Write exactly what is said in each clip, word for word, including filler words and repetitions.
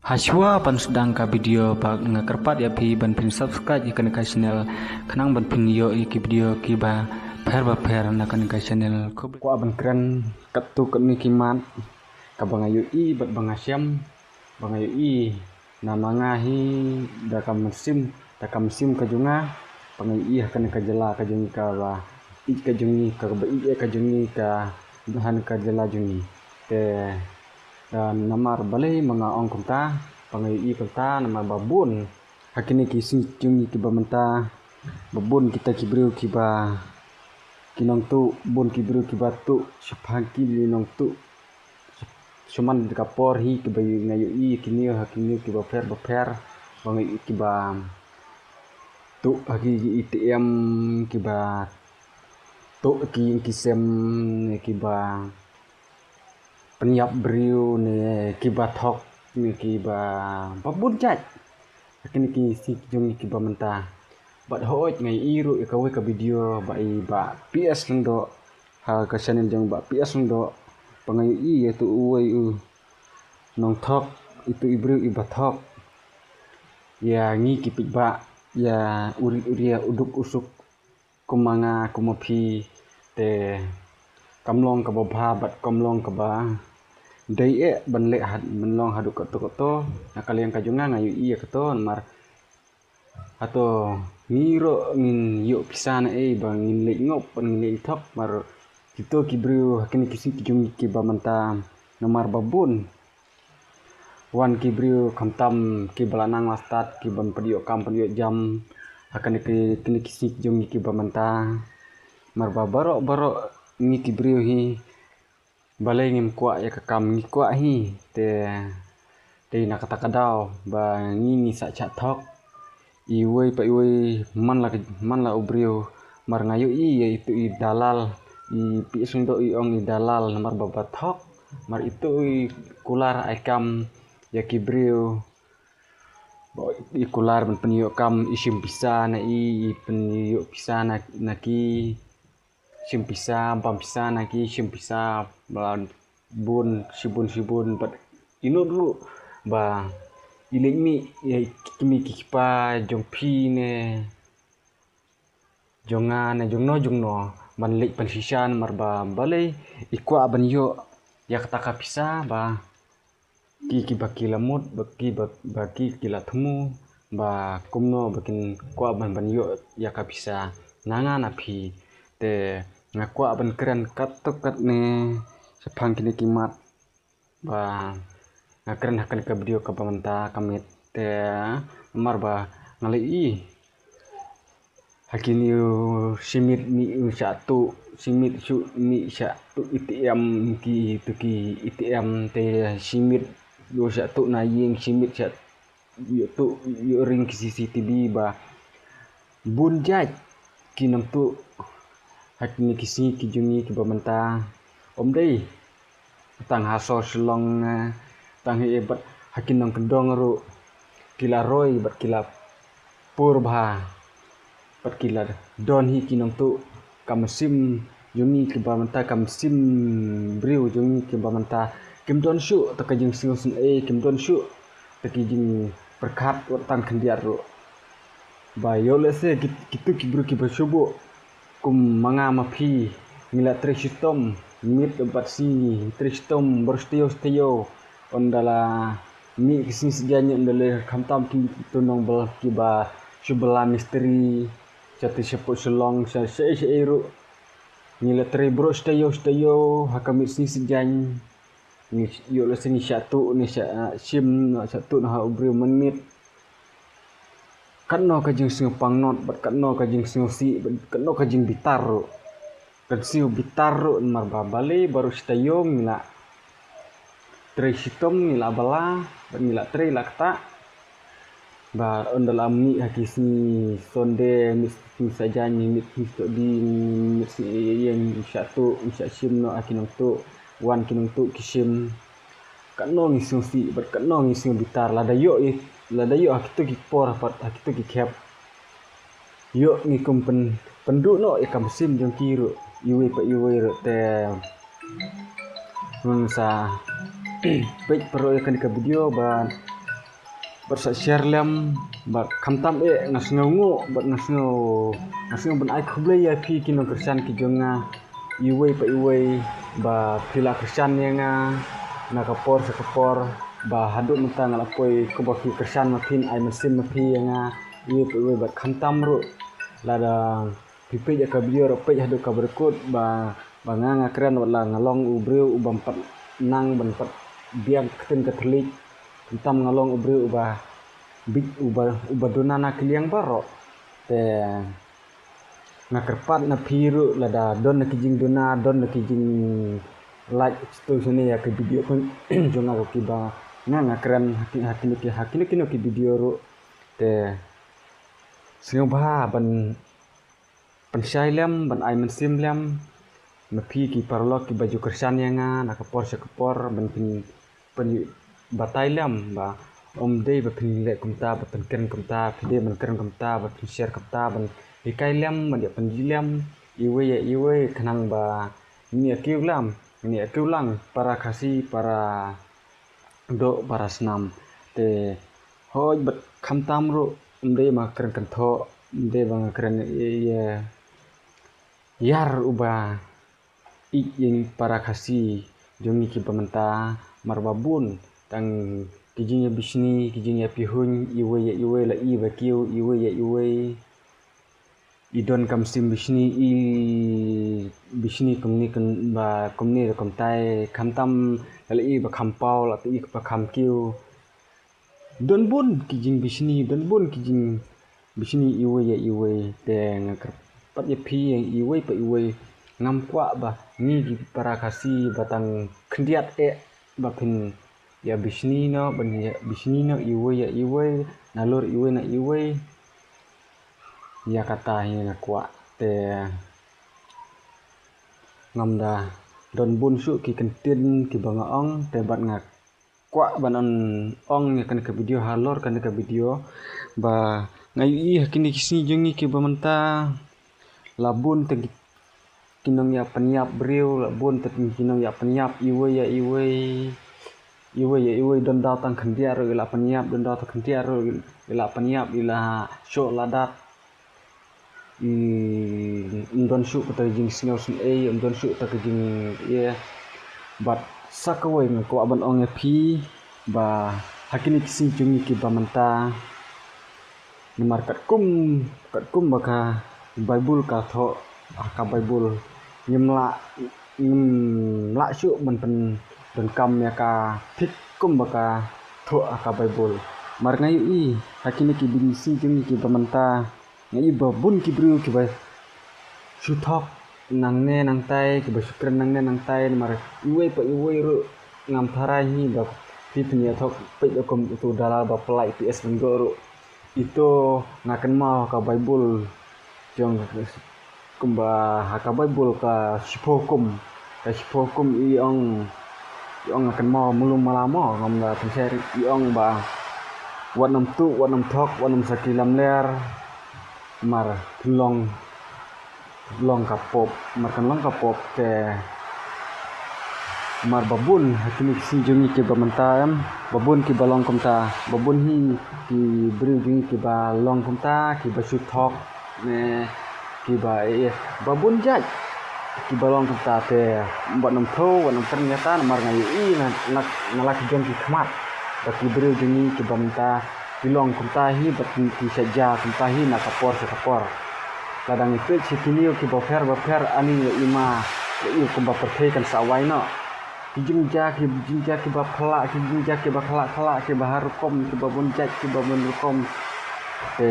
Hashwa ban sdang ka video ba nga kyrpad ïa phi ban phin subscribe ïa kane ka channel khnang ban phin ïoh ïa ki video kiba pher ba pher na kane ka channel. Khublei. Kwah ban kren katto katne ki mat kaba nga ïohi bad ba nga shem ba nga ïohi na ma nga hi da ka mynsiem da ka mynsiem ka jong nga ba nga ïohi ha kane ka jylla ka jong ngi kaba ïeit ka jong ngi kaba ïeit ka jong ngi ka ha kane ka jylla jong ngi. Te namar balei ma nga ong kumta ba nga ïohi kumta namar ba bun ha kine ki sngi jong ngi kiba mynta ba bun kita ki briew kiba ki nongtuh bun ki briew kiba tuh shaphang ki nongtuh shaman ka por hi kiba nga ïohi kine ha kine kiba pher ba pher ba nga ïohi kiba tuh ha ki A T M kiba tuh ki ïing ki sem kiba pynïap briew ne kiba thok ne kiba ba bun jait. Ha kine ki sngi jong ngi kiba mynta bad hooid nga ïohi ruh ïa kawei ka video ba i Bah P S Lyngdoh ha ka channel jong Bah P S Lyngdoh ba nga ïohi ïa tu uwei u nongthok itu i briew iba thok ïa ngi ki paidbah ïa u rit u ria u duk u suk. Kum ma nga kum ma phi te kam long kaba bha bad kam long kaba dei eh ban leh ban long haduh kato kato. Na ka liang ka jong nga nga ïohi ïa kato namar hato ngi ruh ngin ïoh pisa na ei ba ngin leit ngop ban ngin leit thok mar kito ki briew ha kine ki sngi ki jong ngi kiba mynta namar ba bun wan ki briew khamtam kiba la nang la stad kiban pynïoh kam pynïoh jam ha kane ki kine ki sngi ki jong ngi kiba mynta. Mar ba baroh baroh ngi ki briew hi balei ngim kwah ïa ka kam ngi kwah hi te te na kata ka daw ba ngi ngi sa chah thok iwei pa iwei man la man la u briew. Mar nga ïohi ïa itu i dalal i P S Lyngdoh i ong i dalal namar ba ba thok mar itu i kular ai kam ïa ki briew ba i kular ban pynïoh kam i shim pisa na i i pynïoh pisa na na ki shim pisa bam pisa na ki shim pisa ba bun shibun shibun bad i nud ruh ba i leit mih ïa ki kmie ki kpa jong phi ne jong nga ne jong no jong no ban leit pynshisha namar ba balei i kwah ban ïoh ïa kata ka pisa ba ki kiba ki la mut ba ki ba ki ki la thmu ba kumno ba kin kwah ban ban ïoh ïa ka pisa na nga na phi. Te nga kwah ban kren katto katne shaphang kine ki mat ba nga kren ha kane ka video kaba mynta ka miet te namar ba nga la i ha kine u shi miet mih u shah tuh shi miet shu mih shah tuh A T M ki tu ki A T M te shi miet u shah tuh na ïing shi miet shah ïoh tuh ïoh ring ki C C T V ba bun jait ki nongtuh ha kine ki sngi ki jong ngi kiba mynta. Ym dei tang ha sor Shillong tang hi bad ha ki nongkyndong ruh ki la roi bad ki la pur bha bad ki la don hi ki nongtuh ka mynsiem jong ngi kiba mynta ka mynsiem briew jong ngi kiba mynta kim don shuh ta ka jingsngewsynei kim don shuh ta ki jingpyrkhat wat tang khyndiat ruh. Ba ïoh lehse kitu ki briew kiba shu buh kum ma nga ma phi ngi la trei shitom miet bad sngi trei shitom baroh shi taïew shi taïew ynda la mih ki sngi sijaiñ ynda leh khamtam kitu nongbah kiba shu bylla mistri sha te shapoh Shillong sha shaei shaei ruh ngi la trei baroh shi taïew shi taïew ha ka miet sngi sijaiñ. Ngi ïoh lehse ngi shah tuh ngi shah shim shah tuh na ha u briew mynmiet. Katno ka jingsngewpang not bad katno ka jingsngewsih bad katno ka jingbitar ruh. Kan sngewbitar ruh namar ba balei baroh shi taïew ngi la trei shitom ngi la bylla bad ngi la trei la ktah. Ba ynda la mih ha ki sngi Sunday mih sngi sijaiñ mih sngi Saturday mih sngi ïa ngi shah tuh ngi shah shim noh ha ki nongtuh wan ki nongtuh ki shim. Katno ngi sngewsih bad katno ngi sngewbitar lada ïoh lada ïoh ha kitu ki por pat ha kitu ki khep. Ïoh ngi kum pynduh noh ïa ka mynsiem jong ki ruh iwei pa iwei ruh te. Ngan sa peit pyrshah ïa kane ka video ba Bad sa share lem, bad khamtam eh nga sngewnguh, bad nga sngew, nga sngew ban ai khublei ïa phi ki nongkyrshan ki jong nga, iwei pa iwei, ba phi la kyrshan ïa nga na ka por sha ka por, ba haduh mynta nga la poi, kumba phi kyrshan ma phin ai mynsiem ma phi ïa nga, iwei pa iwei, bad khamtam ruh lada phi peit ïa ka video ruh, peit haduh ka barekut, ba, ba nga nga kren wat la nga long u briew u bym pat nang ban pat biang ktien ka thylliej. Khamtam nga long u briew uba bit, uba, uba duna na ki liang baroh. Te nga kyrpad na phi ruh, lada don na ki jingduna, don na ki jinglait, tu sini ïa ki video pun jong nga ruh kiba nga nga kren ha ki, ha kino ki, ha kino kino ki video ruh. Te sngewbha ban pynshai lem, ban ai mynsiem lem, ma phi ki paralok kiba ju kyrshan ïa nga na ka por sha ka por, ban pyn, pynbatai lem, ba ym dei ba phin leh kumta, ba phin kren kumta, phi dei ban kren kumta, ba phin share kumta, ban hikai lem, ban ïa pynji lem iwei ïa iwei, khnang ba ngin ïa kiew lem, ngin ïa kiew lang, para Khasi, para doh, para snam. Te hooid, bad khamtam ruh, ym dei ba nga kren kynthoh, ym dei ba nga kren ïa, ïa, ïar uba ïeit ïa ngi para Khasi jong ngi kiba mynta, mar ba bun tang ki jingïabishni, ki jingïapihuiñ, iwei ïa iwei, la i ba kiew iwei ïa iwei. I don ka mynsiem bishni, i bishni kumne, kum, ba kumne da kumtai, khamtam la i ba kham paw, la i ba kham kiew. Don bun ki jingbishni, don bun ki jingbishni iwei ïa iwei. Te nga kyrpad ïa phi ïa iwei pa iwei, ngam kwah ba ngi ki para Khasi ba tang khyndiat eh ba phin ïabishni noh, ban ïabishni noh iwei ïa iwei, nalor iwei na iwei. Ïa kata hi nga kwah. Te ngam da don bun shuh ki kyntien kiba nga ong, te bad nga kwah ban ong ïa kane ka video, halor kane ka video, ba nga ïohi ha kine ki sngi jong ngi kiba mynta, la bun te ki, ki nongïapynïap briew, la bun te ki nongïapynïap iwei ïa iwei, iwei ïa iwei, don daw tang khyndiat ruh i la pynïap, don daw tang khyndiat ruh i la pynïap, i la shoh la dat. I, ym don shuh kata ka jingsngew sngewei, ym don shuh kata ka jing, ïa. Bad sa kawei nga kwah ban ong ïa phi, ba ha kine ki sngi jong ngi kiba mynta, namar katkum, katkum ba ka Baibl ka thoh, ha ka Baibl ngim lah, ngim lah shuh ban pyndonkam ïa ka thik kumba ka thoh ha ka Baibl. Mar nga ïohi ha kine ki sngi jong ngi kiba mynta, nga ïohi ba bun ki briew kiba shu thok nangne nangtai, kiba shu kren nangne nangtai, namar iwei pa iwei ruh ngam tharai hi ba phi phin ïa thok, peit kum uto u dalal ba pynlait P S Lyngdoh ruh. Ito nga kynmaw ka Baibl jong, kumba ha ka Baibl ka shiphew hukum, ka shiphew hukum i ong, i ong nga kynmaw mulu mala mo, ngam da pynshai, i ong ba wat nym tuh, wat nym thok, wat nym sakhi lamler, mar phin long, long ka pop, mar kan long ka pop te. Mar ba bun ha kine ki sngi jong ngi kiba mynta em, ba bun kiba long kumta, ba bun hi ki briew jong ngi kiba long kumta, kiba shu thok ne kiba, eh, eh, ba bun jait kiba long kumta te. Wat nym thew, wat nym kren ïa kata, namar nga ïohi na, na, na la ki jong ki khmat ba ki briew jong ngi kiba mynta ki long kumta hi, bad ki, ki shah jia kumta hi na ka por sha ka por. Lada ngi peit sha ki news kiba pher ba pher, ani la i ma, la i kumba pyrthei kan sa wai noh. Ki jingjia, ki jingjia kiba phylla, ki jingjia kiba khlak khlak, kiba har rukom, kiba bun jait, kiba bun rukom. Te,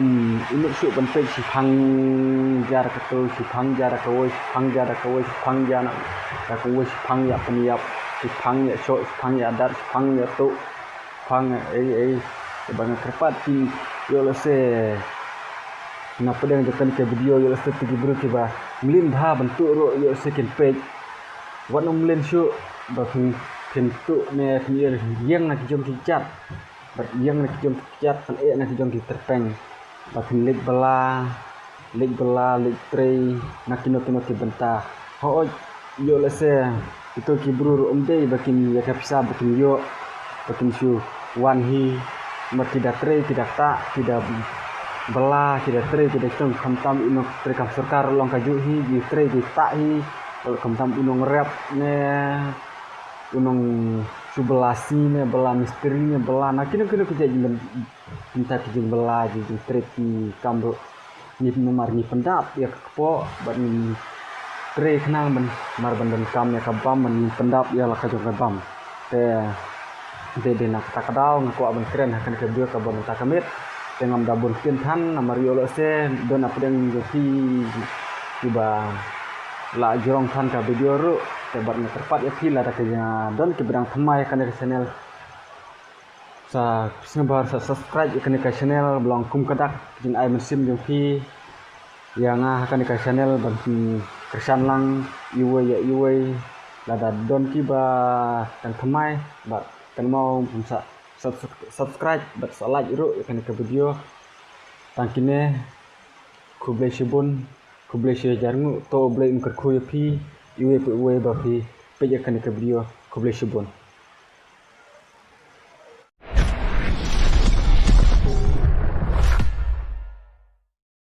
um, i mut shuh ban peit, shiphang jia da kato, shiphang jia da kawei, shiphang jia da kawei, shiphang jia na da kawei, shiphang ïa pynïap, shiphang ïa shoh, shiphang ïa dat, shiphang ïa tuh, shiphang ïa ei ei. Te ba nga kyrpad ki, ïoh lehse na pdeng jong kane ka video, ïoh lehse te ki briew kiba mlien bha ban tuh ruh, ïoh lehse kin peit. Wat nym mlien shuh ba phin, phin tuh ne phin ïeng na ki jong ki kjat. Bad ïeng na ki jong ki kjat, pyneh na ki jong ki tyrpeng. Ba phin leit bylla, leit bylla, leit trei na kino kino ki bynta. Hooid, ïoh lehse kito ki briew ruh ym dei ba kin ïa ka pisa ba kin ïoh, ba kin shu wan hi, mar ki da trei, ki da ktah, ki da bylla, ki da trei, ki da shong, khamtam i nongtrei kam sorkar long ka juh hi, ki trei ki ktah hi, khamtam u nongrep ne u nongshu bylla sngi ne bylla mistri ne bylla na kino kino ki jait jingmynta ki jingbylla, ki jingtrei ki kam ruh. Ngi namar ngi pyndap ïa ka kpoh bad ngi trei khnang ban, mar ban donkam ïa ka bam, ban ngi pyndap ïa la ka jong ka bam. Te dei dei na kata ka daw nga kwah ban kren ha kane ka video kaba mynta ka miet. Te ngam da bun ktien than namar ïoh lehse don hapdeng jong phi kiba la jrong than ka video ruh. Te bad nga kyrpad ïa phi lada ka jingdon kiba dang thymmai ha kane ka channel, sa sngewbha sa subscribe ïa kane ka channel ba long kum ka dak jingai mynsiem jong phi ïa nga ha kane ka channel ban kyrshan lang iwei ïa iwei. Lada don kiba dang thymmai bad kynmaw ban sa subs- subscribe bad sa like ruh ïa kane ka video. Tang kine, khublei shibun, khublei shihajar nguh. To U Blei un kyrkhu ïa phi iwei pa iwei ba phi peit ïa kane ka video. Khublei shibun.